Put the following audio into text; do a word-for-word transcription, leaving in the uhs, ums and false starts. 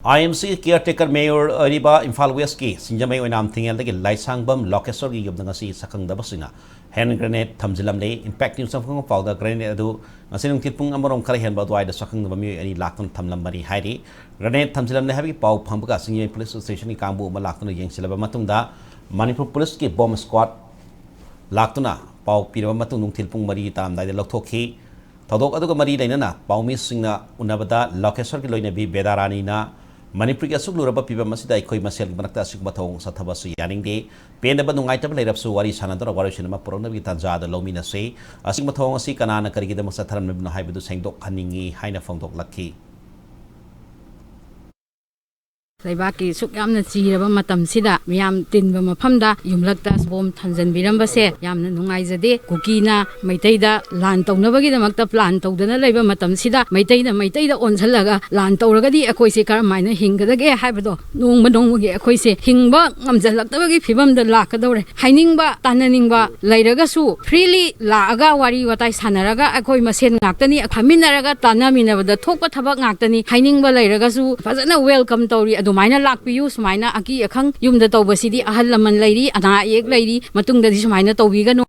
ꯑꯥꯏ M C ꯀꯤꯌꯔ ꯇꯦꯀꯔ ꯃꯦꯌꯣꯔ ꯑꯣꯏꯔꯤꯕ ꯏꯝꯐꯥꯜ ꯋꯦꯁꯀꯤ ꯁꯤꯡꯖꯃꯩ ꯑꯣꯏꯅꯥꯝ ꯊꯤꯡꯉꯦꯜꯗꯒꯤ ꯂꯥꯏꯁꯥꯡꯕꯝ ꯂꯣꯀꯦꯁꯣꯔꯒꯤ ꯌꯨꯝꯗ ꯉꯁꯤ ꯁꯛꯈꯪꯗꯕꯁꯤꯡꯅ ꯍꯦꯟ ꯒ꯭ꯔꯦꯅꯦꯗ ꯊꯝꯖꯤꯜꯂꯝꯂꯦ꯫ ꯏꯝꯄꯦꯛ ꯅ꯭ꯌꯨꯁꯅ ꯐꯪꯕ ꯄꯥꯎꯗ ꯒ꯭ꯔꯦꯅꯦꯗ ꯑꯗꯨ ꯉꯁꯤ ꯅꯨꯡꯊꯤꯜ ꯄꯨꯡ ꯑꯃꯔꯣꯝ ꯈꯔ ꯍꯦꯟꯕ ꯑꯗꯨꯋꯥꯏꯗ ꯁꯛꯈꯪꯗꯕ ꯃꯤꯑꯣꯏ ꯑꯅꯤ ꯂꯥꯛꯇꯨꯅ ꯊꯝꯂꯝꯕꯅꯤ ꯍꯥꯏꯔꯤ꯫ ꯒ꯭ꯔꯦꯅꯦꯗ ꯊꯝꯖꯤꯜꯂꯝꯂꯦ ꯍꯥꯏꯕꯒꯤ ꯄꯥꯎ ꯐꯪꯕꯒ ꯁꯤꯡꯖꯃꯩ ꯄꯨꯂꯤꯁ ꯁ꯭ꯇꯦꯁꯟꯒꯤ ꯀꯥꯡꯕꯨ ꯑꯃ ꯂꯥꯛꯇꯨꯅ ꯌꯦꯡꯁꯤꯜꯂꯕ ꯃꯇꯨꯡꯗ ꯃꯅꯤꯄꯨꯔ ꯄꯨꯂꯤꯁꯀꯤ ꯕꯣꯝ ꯁ꯭ꯀ꯭ꯋꯥꯗ ꯂꯥꯛꯇꯨꯅ ꯄꯥꯎ ꯄꯤꯔꯕ ꯃꯇꯨꯡ ꯅꯨꯡꯊꯤꯜ ꯄꯨꯡ ꯃꯔꯤ ꯇꯥꯔꯝꯗꯥꯏꯗ ꯂꯧꯊꯣꯛꯈꯤ꯫ ꯊꯧꯗꯣꯛ ꯑꯗꯨꯒ ꯃꯔꯤ ꯂꯩꯅꯅ ꯄꯥꯎꯃꯤꯁꯤꯡꯅ ꯎꯅꯕꯗ ꯂꯣꯀꯦꯁꯣꯔꯒꯤ ꯂꯣꯏꯅꯕꯤ ꯕꯦꯗꯥꯔꯥꯅꯤꯅ ꯃꯅꯤꯄꯨꯔꯒꯤ ꯑꯁꯨꯛ ꯂꯨꯔꯕ ꯐꯤꯕꯝ ꯑꯁꯤꯗ ꯑꯩꯈꯣꯏ ꯃꯁꯦꯜꯒꯤ ꯃꯔꯛꯇ ꯑꯁꯤꯒꯨꯝꯕ ꯊꯧꯑꯣꯡ ꯆꯠꯊꯕ ꯑꯁꯤ ꯌꯥꯅꯤꯡꯗꯦ꯫ ꯄꯦꯟꯗꯕ ꯅꯨꯡꯉꯥꯏꯇꯕ ꯂꯩꯔꯕꯁꯨ ꯋꯥꯔꯤ ꯁꯥꯟꯅꯗꯨꯅ ꯋꯥꯔꯣꯏꯁꯤꯟ ꯑꯃ ꯄꯨꯔꯛꯅꯕꯒꯤ ꯇꯥꯟꯖꯥ ꯑꯗꯨ ꯂꯧꯃꯤꯟꯅꯁꯤ꯫ ꯑꯁꯤꯒꯨꯝꯕ ꯊꯧꯑꯣꯡ ꯑꯁꯤ ꯀꯅꯥꯅ ꯀꯔꯤꯒꯤꯗꯃꯛ ꯆꯠꯊꯔꯝꯂꯤꯕꯅꯣ ꯍꯥꯏꯕꯗꯨ ꯁꯦꯡꯗꯣꯛꯍꯟꯅꯤꯡꯏ ꯍꯥꯏꯅ ꯐꯣꯡꯗꯣꯛꯂꯛꯈꯤ꯫ ꯂꯩꯕꯥꯛꯀꯤ ꯁꯨꯛ ꯌꯥꯝꯅ ꯆꯤꯔꯕ ꯃꯇꯝꯁꯤꯗ ꯃꯤꯌꯥꯝ ꯇꯤꯟꯕ ꯃꯐꯝꯗ ꯌꯨꯝꯂꯛꯇ ꯕꯣꯝ ꯊꯝꯖꯤꯟꯕꯤꯔꯝꯕꯁꯦ ꯌꯥꯝꯅ ꯅꯨꯡꯉꯥꯏꯖꯗꯦ꯫ ꯀꯨꯀꯤꯅ ꯃꯩꯇꯩꯗ ꯂꯥꯟ ꯇꯧꯅꯕꯒꯤꯗꯃꯛꯇ ꯄ꯭ꯂꯥꯟ ꯇꯧꯗꯅ ꯂꯩꯕ ꯃꯇꯝꯁꯤꯗ ꯃꯩꯇꯩꯅ ꯃꯩꯇꯩꯗ ꯑꯣꯟꯁꯤꯜꯂꯒ ꯂꯥꯟ ꯇꯧꯔꯒꯗꯤ ꯑꯩꯈꯣꯏꯁꯦ ꯀꯔꯝꯍꯥꯏꯅ ꯍꯤꯡꯒꯗꯒꯦ ꯍꯥꯏꯕꯗꯣ ꯅꯣꯡꯃ ꯅꯣꯡꯃꯒꯤ ꯑꯩꯈꯣꯏꯁꯦ ꯍꯤꯡꯕ ꯉꯝꯁꯤꯜꯂꯛꯇꯕꯒꯤ ꯐꯤꯕꯝꯗ ꯂꯥꯛꯀꯗꯧꯔꯦ꯫ ꯍꯥꯏꯅꯤꯡꯕ ꯇꯥꯟꯅꯅꯤꯡꯕ ꯂꯩꯔꯒꯁꯨ ꯐ꯭ꯔꯤꯂꯤ ꯂꯥꯛꯑꯒ ꯋꯥꯔꯤ ꯋꯥꯇꯥꯏ ꯁꯥꯟꯅꯔꯒ ꯑꯩꯈꯣꯏ ꯃꯁꯦꯟ ꯉꯥꯛꯇꯅꯤ, ꯐꯝꯃꯤꯟꯅꯔꯒ ꯇꯥꯟꯅꯃꯤꯟꯅꯕꯗ ꯊꯣꯛꯄ ꯊꯕꯛ ꯉꯥꯛꯇꯅꯤ꯫ ꯍꯥꯏꯅꯤꯡꯕ ꯂꯩꯔꯒꯁꯨ ꯐꯖꯅ ꯋꯦꯜꯀꯝ ꯇꯧꯔꯤ꯫ ꯑꯗꯨꯃꯥꯏꯅ ꯂꯥꯛꯄꯤꯌꯨ꯫ ꯁꯨꯃꯥꯏꯅ ꯑꯀꯤ ꯑꯈꯪ ꯌꯨꯝꯗ ꯇꯧꯕꯁꯤꯗꯤ ꯑꯍꯜ ꯂꯃꯟ ꯂꯩꯔꯤ, ꯑꯅꯥ ꯑꯌꯦꯛ ꯂꯩꯔꯤ, ꯃꯇꯨꯡꯗꯗꯤ ꯁꯨꯃꯥꯏꯅ ꯇꯧꯕꯤꯒꯅꯨ꯫